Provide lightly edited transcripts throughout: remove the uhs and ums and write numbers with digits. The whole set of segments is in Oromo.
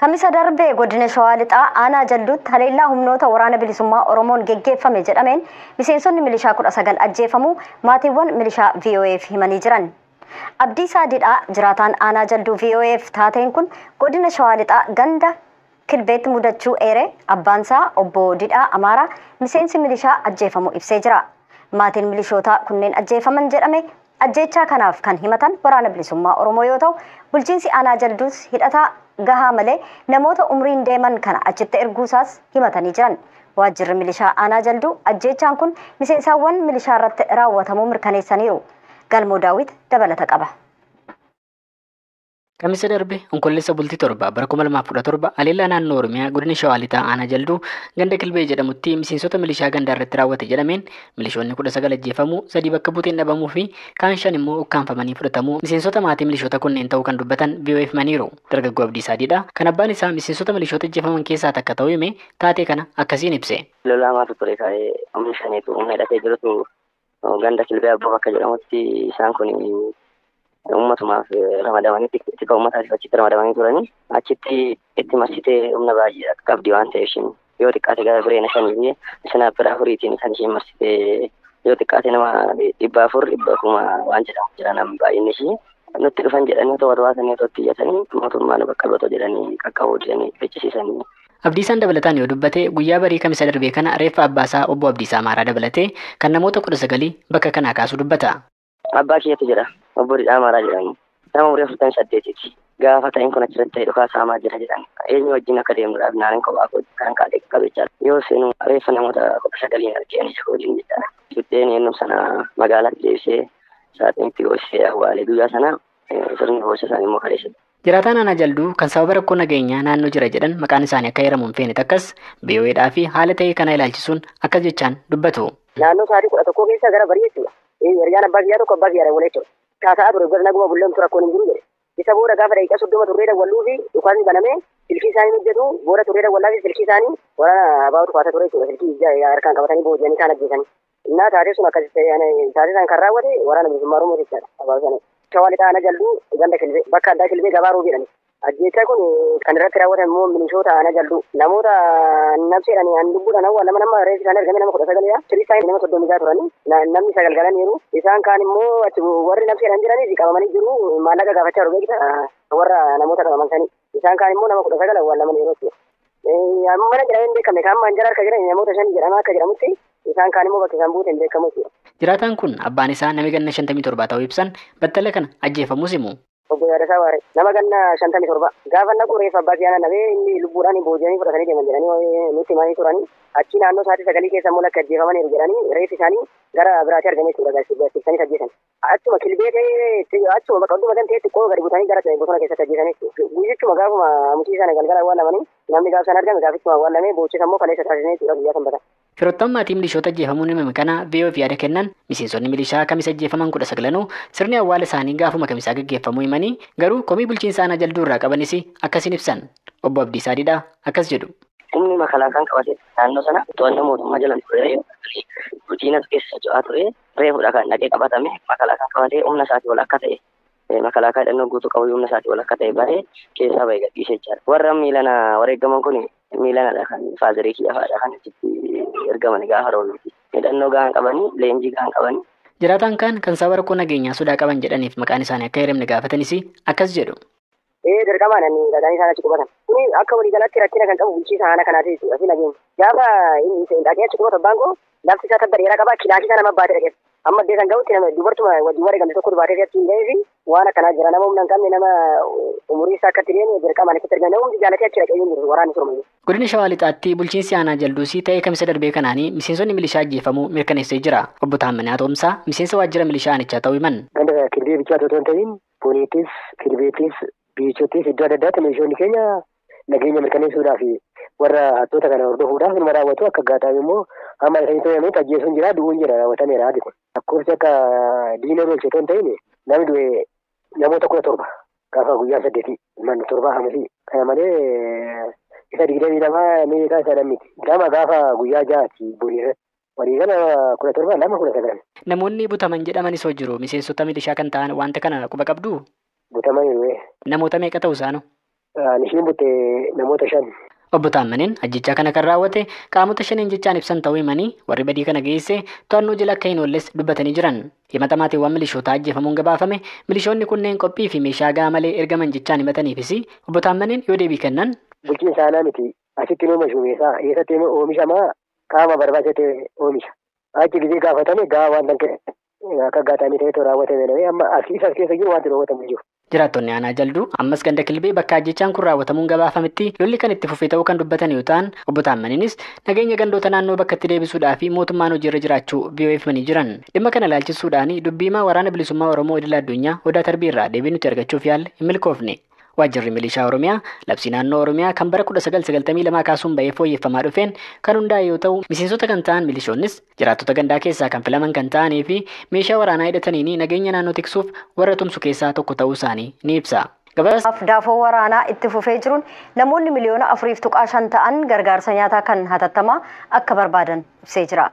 Kamisa darbee godina Shawaa Lixaa aanaa Jalduutti haleellaa humnoota waraana bilisummaa Oromoon geggeeffame jedhameen miseensonni milishaa 19 ajjeefamuu maatiiwwan milishaa VOAf himanii jiran. Abdiisaa Didhaa jiraataan aanaa Jalduu VOAf taateen kun godina Shawaa Lixaa ganda Kilbeetti mudachuu eere abbaansaa obbo Didhaa Amaaraa miseensi milishaa ajjeefamuu ibsee jira. Maatiin milishootaa kunneen ajjeefaman jedhame ajjeechaa kanaaf kan himatan waraana bilisummaa Oromoo yoo ta'u, bulchiinsi aanaa Jalduus hidhataa gahaa malee namoota umriin deeman kana achitti erguusaas himatanii jiran. Waajjirri milishaa aanaa Jalduu ajjeechaan kun miseensaawwan milishaa irratti raawwatamuu mirkaneessaniiru. Galmoo Daawit dabalata qaba. Kamisa darbe Onkoloolessa bultii 7 bara 2017 haleellaa naannoo Oromiyaa godina Shawaa Lixaa aanaa Jalduu ganda Kilbee jedhamutti miseensota milishaa gandaa irratti raawwate jedhameen milishoonni 19 ajjeefamuu, 3 bakka buuteen dhabamuu fi kaan 5 immoo ukkaanfamanii fudhatamuu miseensota maatii milishoota kunneen ta'uu kan dubbatan VOAf himaniiru. Dargaggoo Abdiisaa Didhaa kan abbaan isaa miseensota milishoota ajjeefaman keessaa takka ta'uu hime taatee kana akkasiin ibse. Lolaa maatu ture kaa'ee humni shaniitu humna hidhatee jirutu ganda Kilbee Abboo bakka jedhamutti isaan kun ummatumaaf ramadamanii tika uummataatiif achitti ramadamanii turanii achitti itti marsitee humna baay'ee qabdi waan ta'eef ishiin yoo xiqqaate gara bireena 5 fi sanaaf 4tiin kan ishiin marsitee yoo xiqqaate nama 400 1000 waan jedhamu jira namni baay'inni ishii nutti dhufan jedhanii otoo to'atanii otoo itti iyyatanii mootummaan bakka bu'atoo jedhanii qaqqabuu jedhanii fichisiisanii. Abdiisaan dabalataan yoo dubbate guyyaa barii kamisa darbee kana reeffa abbaasaa obbo Abdiisaa Amaaraa dabalatee kan namoota 19 bakka kanaa kaasu dubbata. Abbaa kiyyatu jira. Obbo Didhaa Amaaraa jedhamu. Nama umurii 48ti. Gaafa ta'in kun achirratti ta'e dhukaa saamaa jira jedhan. Eenyu wajjin akka deemnuudhaaf naannin kophaa koo kan kaadhe qabechaa. Yoo seenu reeffa namoota 19 argee isa waliin jechaadha. Fixeen eenyu sana magaalaatti deebisee saaxinitti goosisee awwaalee guyyaa sana sirni gosa isaanii immoo kaleessa. Jiraataan aanaa Jalduu kan sababa rakkoo nageenyaa naannoo jira jedhan maqaan isaanii akka heeramu hin feene takkas VOAdhaa fi haala ta'e kana ilaalchisuun akkas jechaan dubbatu. Naannoo sa'aatii 11 keessa gara barii jechuudha. Ergaan abbaa kiyyaa tokko abbaa kiyyaadhaan wal jechuudha. Taasa'aa ture gosa naguma bulleemtu rakkoon hin jiru jedhe. Isa booda gaafa daqiiqaa 30 turree dawwalluu fi dhukaasni banamee silkii isaanii hojjetu booda turree dawwallaa fi silkii isaanii waraana abaa'utu kaasa ture jechuudha. Silkii harkaan qabatanii booji'anii isaan ajjeesanii. Innaa taatee sun akkas taatee isaan kan raawwate waraana bilisummaa Oromoo jechaadha. Abaa'u sana. Shawaa Lixaa aanaa Jalduu ganda Kilbee bakka addaa Kilbee gabaa Roobii jedhani. Ajjeechaa kun kan irratti raawwatan immoo milishoota aanaa Jalduu namoota nabseedhaan an lubbuudhaan awwaalama nama reeffi isaanii argame nama 19dha. Tirii nama 36 turanii namni 9 galaniiru. Isaan kaan immoo achi warri nabseedhaan jiranis qabamanii jiru maallaqa gaafachaa jiru beekta warra namoota qabaman sanii. Isaan kaan immoo nama 19 awwaalamaniiru jechuudha. Mana jedhamee hin beekamne kaan maanjara harka jiran namoota 5 jedhama akka jedhamutti isaan kaan immoo bakka isaan buute hin beekamu jechuudha. Jiraataan kun abbaan isaa nama ganna 57 ta'uu ibsan battala kana ajjeefamuus himu. Obbo Yaadasaa Waaree nama ganna 57 gaafa naqu reeffa abbaa kiyyaa nabee inni lubbuudhaan booji'anii fudhatanii deeman jedhanii nutti himanii turanii achi naannoo sa'aatii 9 keessa immoo lakka ajjeefamaniiru jedhanii reeffi isaanii gara biraatti argame jechuudha gaazexeessanii ajjeesan. Achuma Kilbee ta'ee achuma bakka hunduma kan ta'e xiqqoo gadi butanii gara bosona keessatti ajjeesan jechuudha. Guyyichuma gaafuma mucii sana galgala awwaalamanii namni gaafa sana argame gaafichuma awwaalamee boochisa immoo kaleessa taasisanii jechuudha guyyaa sanbata. Firoottan maatii milishoota ajjeefamuun himame kana VOAf yaada kennan miseensonni milishaa kamisa ajjeefaman 19 sirni awwaala isaanii gaafuma kamisaa gaggeeffamuu himanii garuu komii bulchiinsa aanaa Jalduu irraa qabanis akkasiin ibsan. Obbo Abdiisaa Didhaa akkas jedhu. Humni makalaakaan qabate naannoo sana to'annoo mootummaa jalan ture bulchiinsa keessa socho'aa ture reefudha kan dhaqee qabatame makalaakaan qabatee humna isaatii ol akka ta'e makalaakaa hidhannoo guutuu qabu humna isaatii ol akka ta'e baree keessaa bahee gadhiisee jechaadha. Warra miilana wareegaman kun miilanadha kan faazarii kiyya fa'aadha kan achitti ergaman gaafa rooluuti. Hidhannoo gahaan qabanii leenjii gahaan qabanii. Jiraataan kaan kan sababa rakkoo nageenyaa sodaa qaban jedhaniif maqaan isaanii akka hiramne gaafatanis akkas jedhu. Dirqamaan ani dhaqanii isaan achi qubatan. Kuni akka waliigalaatti rakkina kan qabu bulchiinsa aanaa kanaati jechuudha fi nageenya. Gaafa inni dhaqee achi qubatu abbaan koo lafti isaa tabba dheeraa qaba kilaasii isaa nama baatee dhaqeef. Amma iddoo san ga'utti nama dubartuma wajjin wareegamte tokko baatee achi hin ga'ee fi waan akkanaa jira nama humna hin qabne nama umurii isaa akkatti deemu dirqamaan achitti argame nama hundi jaalatee achi dhaqee hin jiru waraanni surmayyuu. Godina Shawaa Lixaatti bulchiinsi aanaa Jalduusii ta'ee kamisa darbee kanaanii miseensonni milishaa ajjeefamuu mirkaneessee jira. Obbo Taammanaa Toomsaa miseensa waajjira milishaa aanichaa ta'uu himan. Ganda Kilbee bichaa otoo hin ta'in Booniittis, Kilbeettis, Biichottis iddoo adda addaatti milishoonni keenya nageenya mirkaneessuudhaaf warra hattoota kana hordofuudhaaf nama raawwatu akka gaataame immoo amma isaanii to'ametti ajjeesuun jira du'uun jira raawwatameera haati kun. Lakkoofsi akka diina oolche otoo hin ta'in namni du'e namoota 17 gaafa guyyaa 8 manni 7 hamusii kana malee isa 22 meeqaa isa miti lama gaafa guyyaa 6 boonii irratti waliigala 17 lama 19. Namoonni butaman jedhamanis hoo jiru miseensota milishaa kan ta'an wanta kana quba qabdu? Butamaniiru. Namoota meeqa ta'u isaanu? Ishiin butte namoota 5. Obbo Taammaneen ajjechaa kana kan raawwate qaamota 5 jechaan ibsan ta'uu himanii warri badii kana geesse to'annoo jala akka hin oolles dubbatanii jiran. Himata maatiiwwan milishootaa ajjeefamuun gabaafame milishoonni kunneen qophii fi meeshaa gahaa malee ergaman jechaan himataniifis obbo Taammaneen yoo deebii kennan. Bulchiinsa aanaa miti asitti nu oomishu meeshaa eessatti oomishamaa qaama barbaachise oomisha. Achi gisee gaafatame gahaa waan danqe akka gaataanii ta'etu raawwatame amma as keessa jiru wanti raawwatamu jiru. Jiraattonni aanaa Jalduu ammas ganda Kilbee bakka ajjechaan kun raawwatamuun gabaafametti lolli kan itti fufee ta'uu kan dubbatan yoo ta'an obbo Taammaneenis nageenya gandoota naannoo bakka itti deebisuudhaa fi mootummaan hojiirra jiraachuu VOA'f himanii jiran. Dhimma kana ilaalchisuudhaan dubbii himaa waraana bilisummaa Oromoo idil addunyaa Odaa Tarbii irraa deebii nuti argachuuf yaalle hin milkoofne. Waajjirri milishaa Oromiyaa labsii naannoo Oromiyaa kan bara 1992 kaasuun ba'ee fooyyeffamaa dhufeen kan hundaa'e yoo ta'u miseensota kan ta'an milishoonnis jiraattota gandaa keessaa kan filaman kan ta'anii fi meeshaa waraanaa hidhataniin nageenya naannoo tiksuuf warra tumsu keessaa tokko ta'uu isaanii ni ibsa. Daafoo waraanaa itti fufee jiruun namoonni miliyoona 4.5 ta'an gargaarsa nyaataa kan hatattamaa akka barbaadan ibsee jira.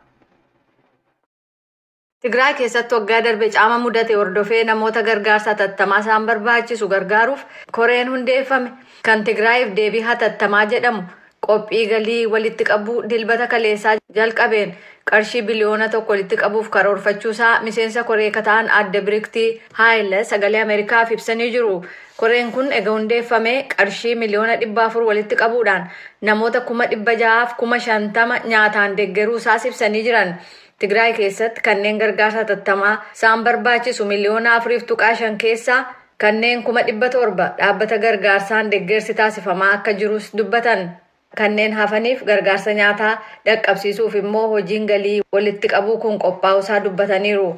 Tigraay keessatti waggaa darbe caama mudate hordofee namoota gargaarsa hatattamaa isaan barbaachisu gargaaruuf koreen hundeeffame kan Tigraayiif deebii hatattamaa jedhamu qophii galii walitti qabuu dilbata kaleessaa jalqabeen qarshii biliyoona 1 walitti qabuuf karoorfachuusaa miseensa koree kataan adda Biriktii Haayile sagalee Ameerikaaf ibsanii jiru. Koreen kun ega hundeeffame qarshii miliyoona 400 walitti qabuudhaan namoota 650,000 nyaataan deeggaruu isaas ibsanii jiran. Tigraay keessatti kanneen gargaarsa hatattamaa isaan barbaachisu miliyoona 4.5 keessaa kanneen 700,000 dhaabbata gargaarsaan deeggarsi taasifamaa akka jirus dubbatan. Kanneen hafaniif gargaarsa nyaataa dhaqqabsiisuuf immoo hojiin galii walitti qabuu kun qophaa'uusaa dubbataniiru.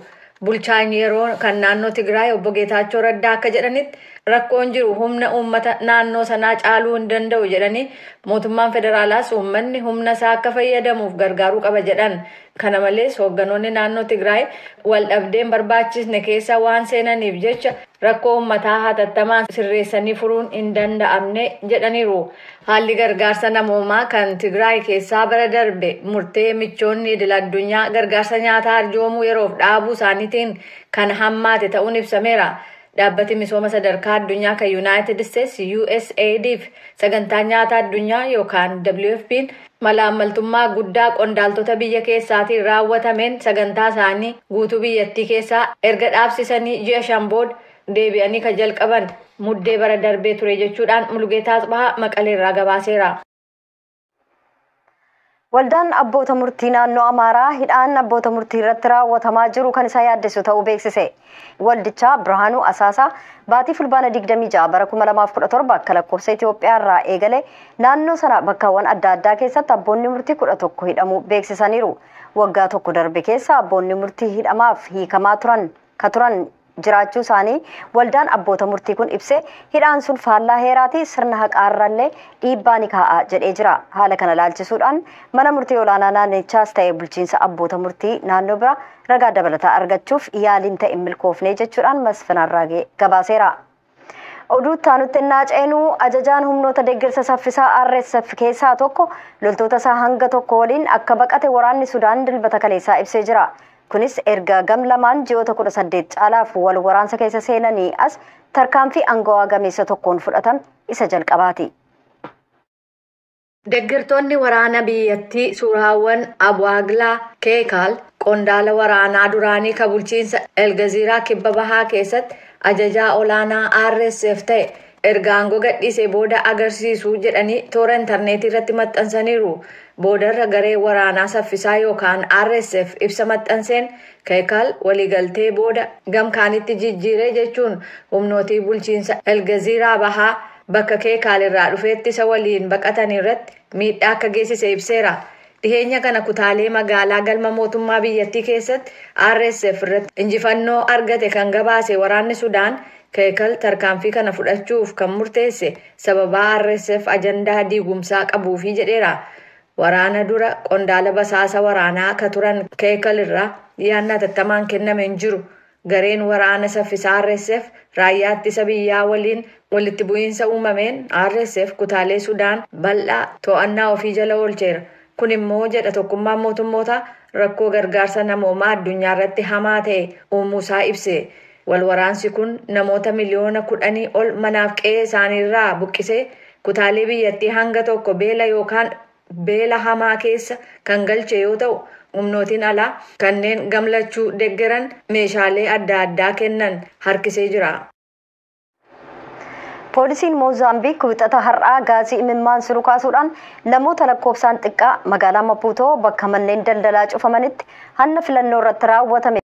Bulchaan yeroo kan naannoo Tigraay obbo Geetaachoo Raddaa akka jedhanitti rakkoon jiru humna uummata naannoo sanaa caaluu hin danda'u jedhanii mootummaan federaalaas uummanni humna isaa akka fayyadamuuf gargaaruu qaba jedhan. Kana malees hoogganoonni naannoo Tigraay wal dhabdeen barbaachisne keessa waan seenaniif jecha rakkoo uummataa hatattamaan sirreessanii furuun hin danda'amne jedhaniiru. Haalli gargaarsa namoomaa kan Tigraay keessaa bara darbe murtee michoonni idil addunyaa gargaarsa nyaataa arjoomuu yeroof dhaabuu isaaniitiin kan hammaate ta'uun ibsameera. Dhaabbati misooma sadarkaa addunyaa kan United States USAID fi sagantaa nyaataa addunyaa yookaan WFP'n malaammaltummaa guddaa qondaaltota biyya keessaatiin raawwatameen sagantaa isaanii guutuu biyyattii keessaa erga dhaabsisanii ji'a 5 booda deebi'anii kan jalqaban muddee bara darbee ture jechuudhaan Mulugeetaa Asbahaa Maqaleerraa gabaaseera. Waldaan abboota murtii naannoo Amaaraa hidhaan abboota murtii irratti raawwatamaa jiru kan isa yaaddessu ta'uu beeksise. Waldichaa Birhaanuu Asaasaa baatii fulbaana 26 bara 2017 akka lakkoofsa Itoophiyaa irraa eegale naannoo sana bakkaawwan adda addaa keessatti abboonni murtii 11 hidhamuu beeksisaniiru. Waggaa tokko darbe keessa abboonni murtii hidhamaaf hiikamaa turan ka turan jiraachuu isaanii waldaan abboota murtii kun ibse hidhaan sun faallaa heeraatii sirna haqaarrallee dhiibbaa ni kaa'a jedhee jira. Haala kana ilaalchisuudhaan mana murtii olaanaa naannichaas ta'e bulchiinsa abboota murtii naannoo bira ragaa dabalataa argachuuf yaaliin ta'e milkoofne jechuudhaan Masfin Arraagee gabaaseera. Oduu taanutti innaa ceenuu ajajaan humnoota deeggarsa saffisaa RSF keessaa tokko loltoota isaa hanga tokko waliin akka baqate waraanni Sudaan dilbata kaleessaa ibsee jira. Kunis erga gam lamaan ji'oota 18 caalaaf wal waraansa keessa seenanii as tarkaanfii aangawaa gameessa tokkoon fudhatame isa jalqabaati. Deeggartoonni waraana biyyattii suuraawwan Abuaglaa Keekaal qondaala waraanaa duraanii kan bulchiinsa Elgaziiraa kibba bahaa keessatti ajajaa olaanaa RSF ta'e erga aangoo gadhiisee booda agarsiisu jedhanii toora intarneetii irratti maxxansaniiru. Boodarra garee waraanaa saffisaa yookaan RSF ibsa maxxanseen Keekaal waliigaltee booda gamkaanitti jijjiiree jechuun humnootii bulchiinsa Elgaziiraa bahaa bakka Keekaal irraa dhufeetti isa waliin baqatan irratti miidhaa akka geessise ibseera. Dhiheenya kana kutaalee magaalaa galma mootummaa biyyattii keessatti RSF irratti injifannoo argate kan gabaase waraanni Sudaan Keekaal tarkaanfii kana fudhachuuf kan murteesse sababaa RSF ajandaa diigumsaa qabuufi jedheera. Waraana dura qondaala basaasa waraanaa akka turan Keekaal irraa dhiyaannaa hatattamaan kenname hin jiru. Gareen waraana saffisaa RSF raayyaa ittisa biyyaa waliin walitti bu'iinsa uumameen RSF kutaalee Sudaan bal'aa to'annaa ofii jala oolcheera. Kun immoo jedha tokkummaan mootummoota rakkoo gargaarsa namoomaa addunyaa irratti hamaa ta'e uumuusaa ibse. Walwaraansi kun namoota miliyoona 10 ol manaaf qe'ee isaaniirraa buqqisee kutaalee biyyattii hanga tokko beela yookaan beela hamaa keessa kan galche yoo ta'u, humnootiin alaa kanneen gamlachuu deggeran meeshaalee adda addaa kennan harkisee jira. Poolisiin Moozaambiik wixata har'aa gaazii imimmaan suru kaasuudhaan namoota lakkoofsaan xiqqaa magaalaa Mapuutoo bakka manneen daldalaa cufamanitti hanna filannoo irratti raawwatame